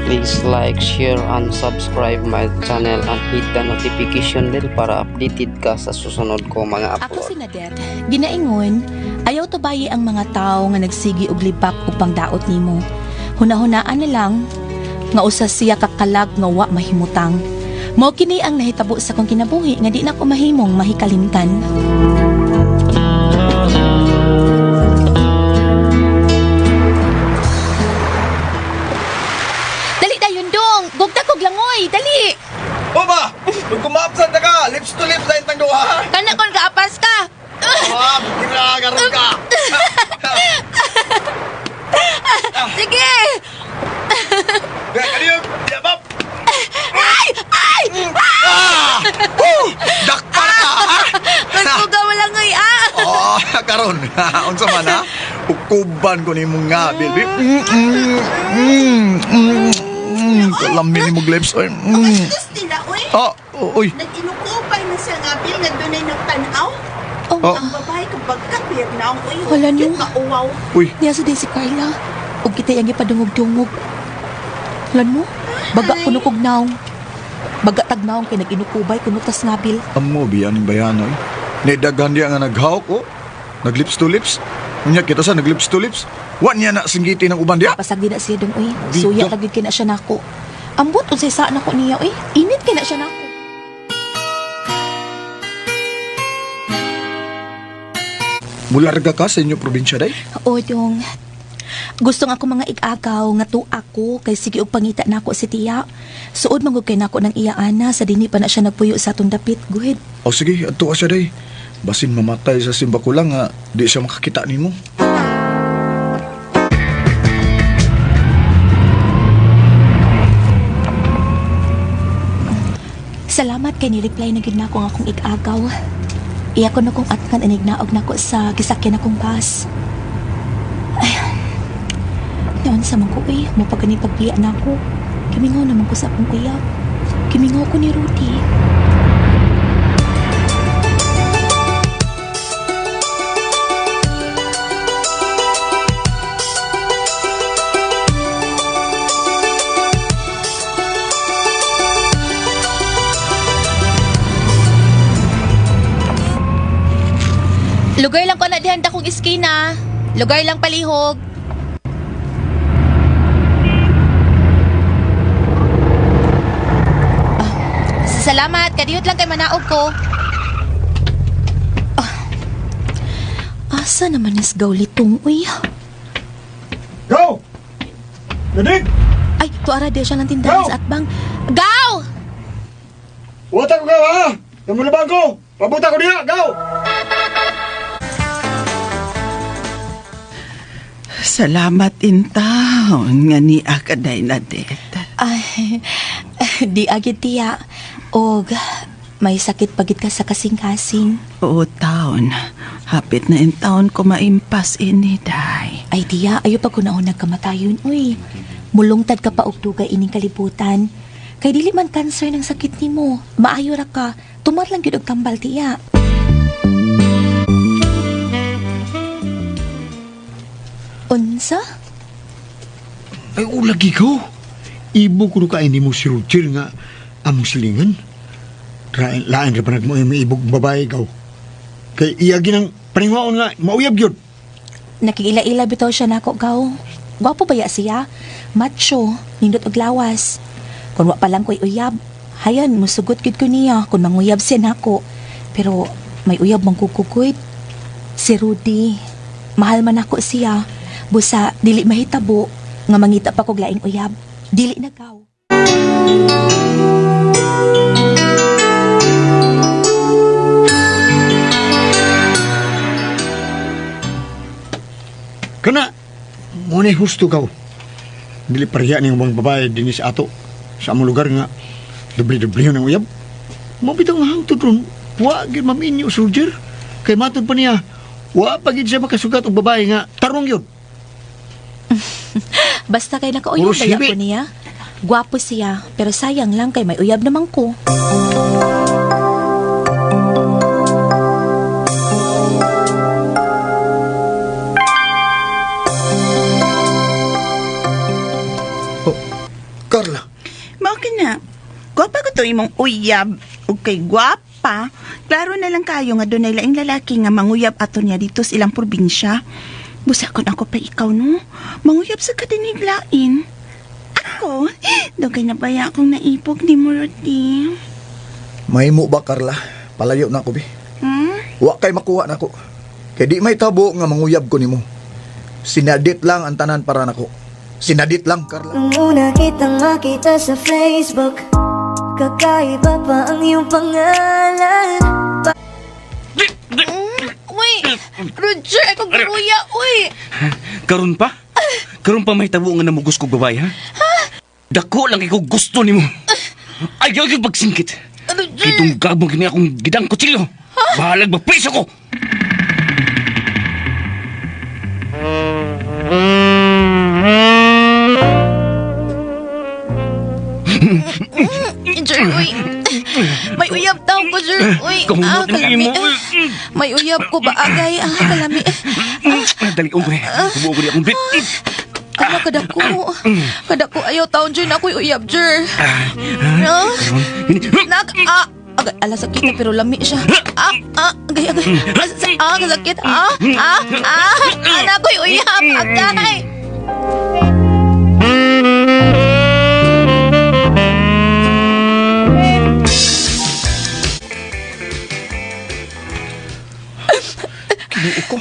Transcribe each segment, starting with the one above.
Please like, share, and subscribe my channel and hit the notification bell para updated ka sa susunod ko mga Ako upload. si Nadette. Ginaingon, ayaw tubayi ang mga tao nga nagsigi og libak ug pangdaot nimo. Hunahunaan na lang nga usa siya kakalag nga wa mahimutang. Mao kini ang nahitabo sa akong kinabuhi nga di na ko mahimong mahikalimtan. Dali dayon dong, gugta kog langoy, dali. O ba? Kung kumapsan ta ka, lips to lips na itang duha. Kana kon kaapas ka. Ah, ginagaroon ka. Sige. Kaniyo, yabap. Ay! Ay! Ah! Woo! Dakpa ka, ha? Mas langoy ah. Oh, karon. Unsa man ha? Ukuban ko nimo nga, baby. Kalami ni mo lips. Oy. Gusto nila, uy. Oh, uy. Nag-inukupay na siya nga, Bill, nga dunay nagtanaw. Oh, Oh. Ang babae kung pagkapir na ang uy. Wala no. Yun, mauwaw. Uy. Niya sa din si Carla. Ug kita yang gipadungog-dungog. Lan mo? Baga kuno kog naong. Baga tag naong kay nag-inukubay kuno tas ngabil. Amo biya ning bayanoy. Ni daghan diya nga naghawk oh. Nag lips to lips. Unya kita sa nag lips to lips. Wa niya na singgiti ng uban diya. Pasag di na siya dong uy. Dito. Suya ra gyud kay na siya nako. Ambot unsay sa nako niya uy. Init kay na siya nako. Mularga ka sa inyo probinsya day? O dong. Gusto nga ako mga igagaw nga tu ako kay sige og pangita nako si tiya. Suod man gud kay nako ng iya ana sa dinhi pa na siya nagpuyo sa atong dapit. Guhid. O sige, adto ka siya day. Basin mamatay sa simbako lang nga di siya makakita nimo. Salamat kay ni-reply na gid nako ang akong igagaw. Iya ko na kong atkan inignaog nako sa gisakyan akong bus. Ay, noon sa man ko eh, mo pa gani pagbiya nako. Kimingaw naman ko sa akong uyab. Kimingaw ko ni Rudy. Lugar lang ko na dihan akong iskina. Lugar lang palihog. Ah, salamat, kadiyot lang kay manaog ko. Ah, asa naman is gawlitong uy? Go! Nadik! Ay, tuara di siya ng tindahan Gaw! sa atbang. Gaw! Wata ko gaw ha! Namulabang ko! Pabuta ko diha! Go! Salamat in town nga ni akaday na det. Ay, di agad tiya. Og may sakit pagit ka sa kasing-kasing. Oo, taon. Hapit na in town ko maimpas ini, day. Ay tiya, ayo pag kunahon nagkamatayon, uy. Mulungtad ka pa og dugay ining kalibutan. Kay dili man cancer ng sakit nimo. Maayo ra ka. Tumar lang gyud og tambal tiya. Unsa? Ay, ulagi ko. Ibo ko ka ini mo si Roger nga among silingan. Lain, lain ra pa nagmo may ibog babae gaw. Kay iya ginang paningwaon nga mauyab gyud. Nakiila-ila bitaw siya nako gaw. Gwapo ba ya siya? Macho, nindot og lawas. Kun wa pa lang ko'y uyab, hayan musugot gyud ko niya kung manguyab siya nako. Pero may uyab man kukukuit. Si Rudy, mahal man ako siya. Busa dili mahitabo nga mangita pa kog laing uyab. Dili na gaw. Kana mo ni husto gaw. Dili pareha ning ubang babae dinhi sa ato sa among lugar nga dubli-dubli ng uyab. Mo bitaw nga hangtod ron, wa gyud maminyo si Roger. Kay matod pa niya, wa pa gyud siya makasugat og babae nga tarong gyud. Basta kay nakauyab Puro baya sibi. ko niya. Gwapo siya, pero sayang lang kay may uyab naman ko. Oh, Kar, to imong uyab ug kay gwapa. Klaro na lang kayo nga dunay laing lalaki nga manguyab ato niya dito sa ilang probinsya. Busa kon ako pa ikaw no. Manguyab sa katiniglain. Ako, dugay na baya akong naipog ni mo, Rodi. Mahimo ba, Carla? Palayo na ako, bi. Hmm? Wa kay makuha nako. Kay di may tabo nga manguyab ko nimo. Sinadit lang ang tanan para nako. Sinadit lang, Carla. Nung una kitang makita sa Facebook, kakaiba pa ang iyong pangalan. Uy, Roger, ako garuya, uy. Karon pa? Karon pa may tabo nga namugos kog babae, ha? Dako lang kay ko gusto nimo. Ayaw yung pagsingkit. Roger. Kitong gabong kini akong gidang kutsilyo. Bahalag mapriso ko. Jer, uy. May uyab daw ko, Jer. Uy, Kamumot ah, ng kalami. imo. May uyab ko ba, agay? Ah, kalami. Dali ko ni. Tubo ko ni akong bit. Ano, kadako. Kadako, ayaw taon, Jer. Na ako'y uyab, Jer. Ah, Nak, ah. Agay, ala, sakit na, pero lami siya. Ah, ah, agay, agay. Ah, ah, sakit. Ah, ah, ah. Ah, na ako'y uyab, agay. Kinuo ko.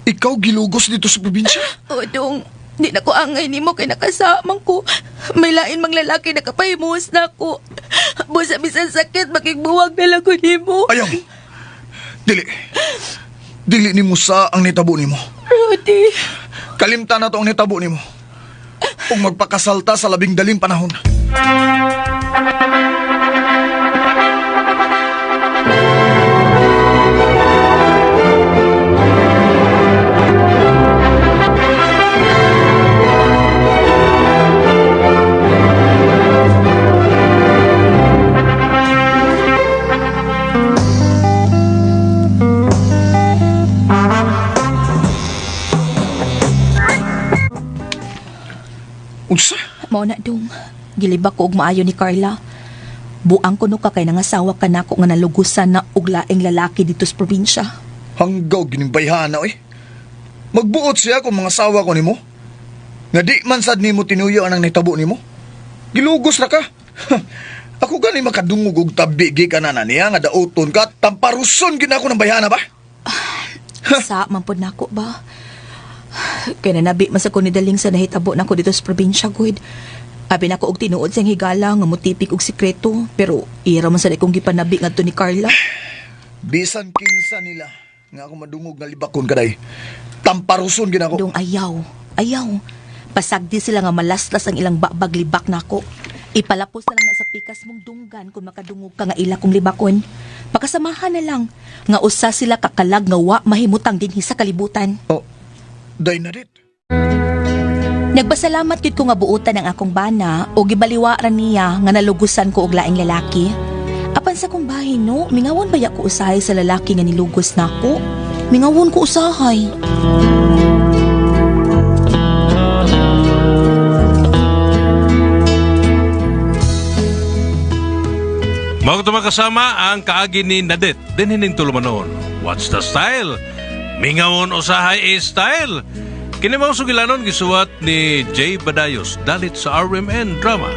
Ikaw gilugos dito sa probinsya. O, dong, di na ko angay nimo kay nakasamang ko. May lain mang lalaki nakapahimuhos na ako. Busa bisan sakit, makigbuwag na lang ko nimo. Ayaw. Dili. Dili nimo sa ang nitabo nimo. Rudy, Kalimta na to ang nitabo nimo. Ug magpakasalta sa labing daling panahon. Unsa? Mao na dong. Gilibak ko og maayo ni Carla. Buang ko no ka kay nangasawa ka nako nga nalugusan na og laing lalaki dito sa probinsya. Hanggaw ginimbayhana oy. Magbuot siya kung mga sawa ko nimo. Nga di man sad nimo tinuyo anang nitabo nimo. Gilugos ra ka. Ako gani makadungog og tabi gikan na niya nga dauton ka, tamparuson gid ako ng bayhana ba? Sa man pod nako ba. Kay nanabi man sa ko ni daling sa nahitabo nako dito sa probinsya gud. Abi nako og tinuod siyang higala nga motipik og sikreto, pero ira man sa kong gipanabi ngadto ni Carla. Bisan kinsa nila nga ako madungog nga libakon kaday. Tamparuson gid ako. Dong ayaw, ayaw. Pasagdi sila nga malaslas ang ilang babag libak nako. Ipalapos na lang na sa pikas mong dunggan kung makadungog ka nga ila kong libakon. Pakasamahan na lang nga usa sila kakalag nga wa mahimutang dinhi sa kalibutan. Oh, day na dit. Nagpasalamat gyud ko nga buotan ang akong bana o gibaliwaran niya nga nalugusan ko og laing lalaki. Apan sa kong bahin no, mingawon baya ko usahay sa lalaki nga nilugos nako. Mingawon ko usahay. Mao ito makasama ang kaagi ni Nadette dinhining tulumanon. What's the style? Mingawon usahay is style. Kini mao sugilanon gisuwat ni Jay Badayos dalit sa RMN Drama.